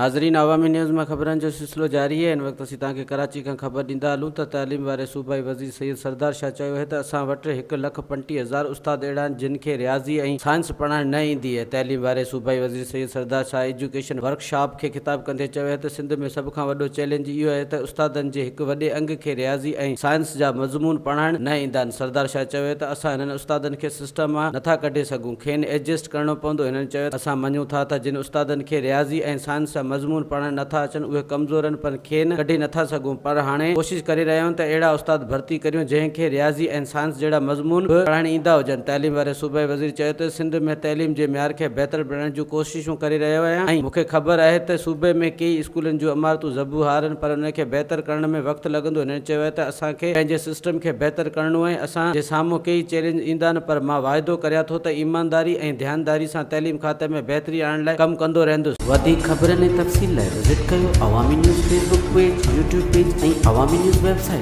ناظرين عوامي نيوز مان خبرن جو سلسلو جاري آهي. هن وقت اسين توهان کي ڪراچي کان خبر ڏيندا هلون ته تعليم واري صوبائي وزير سيد سردار شاهه چيو آهي ته اسان وٽ هڪ لک 35 هزار استاد اهڙا آهن جن کي رياضي ۽ سائنس پڙهائڻ نه ايندي آهي. تعليم واري صوبائي وزير سيد سردار شاهه ايجوڪيشن ورڪشاپ کي خطاب ڪندي چيو آهي ته سنڌ ۾ سڀ کان وڏو چئلينج اهو آهي ته استادن جي هڪ وڏي انگ کي رياضي ۽ سائنس جا مضمون پڙهائڻ نه ايندا آهن. سردار شاهه چيو آهي ته اسان هنن استادن کي سسٽم مان نٿا ڪڍي سگهون، کين ايڊجسٽ ڪرڻو پوندو. هنن چيو ته اسان مڃون ٿا ته جن استادن کي رياضي ۽ سائنس جا مضمون پڙهڻ نٿا اچن اهي ڪمزور آهن پر کين ڪڍي نٿا سگهون پر هاڻي ڪوشش ڪري رهيا آهيون ته اهڙا استاد ڀرتي ڪريون جنهن کي رياضي ۽ سائنس جهڙا مضمون به پڙهائڻ ايندا هجن. تعليم واري صوبائي وزير چيو ته سنڌ ۾ تعليم جي معيار کي بهتر بڻائڻ جون ڪوششون ڪري رهيو آهيان ۽ مون کي خبر آهي ته صوبي ۾ ڪيئي اسڪولن جون عمارتون زبون حال آهن پر انهن کي بهتر ڪرڻ ۾ وقت لڳندو. هنن چيو آهي ته اسان کي پنهنجي سسٽم کي بهتر ڪرڻو آهي، اسان جي سامهون ڪيئي چئلينج ايندا آهن پر مان واعدو ڪريان ٿو ته ايمانداري ۽ ڌيانداري سان تعليم کاتي ۾ بهتري آڻڻ لاء ڪم ڪندو رهندس. وڌيڪ خبرن ۽ تفصيل لاء وزٽ ڪيو Awami news Facebook page, YouTube page ۽ Awami news website.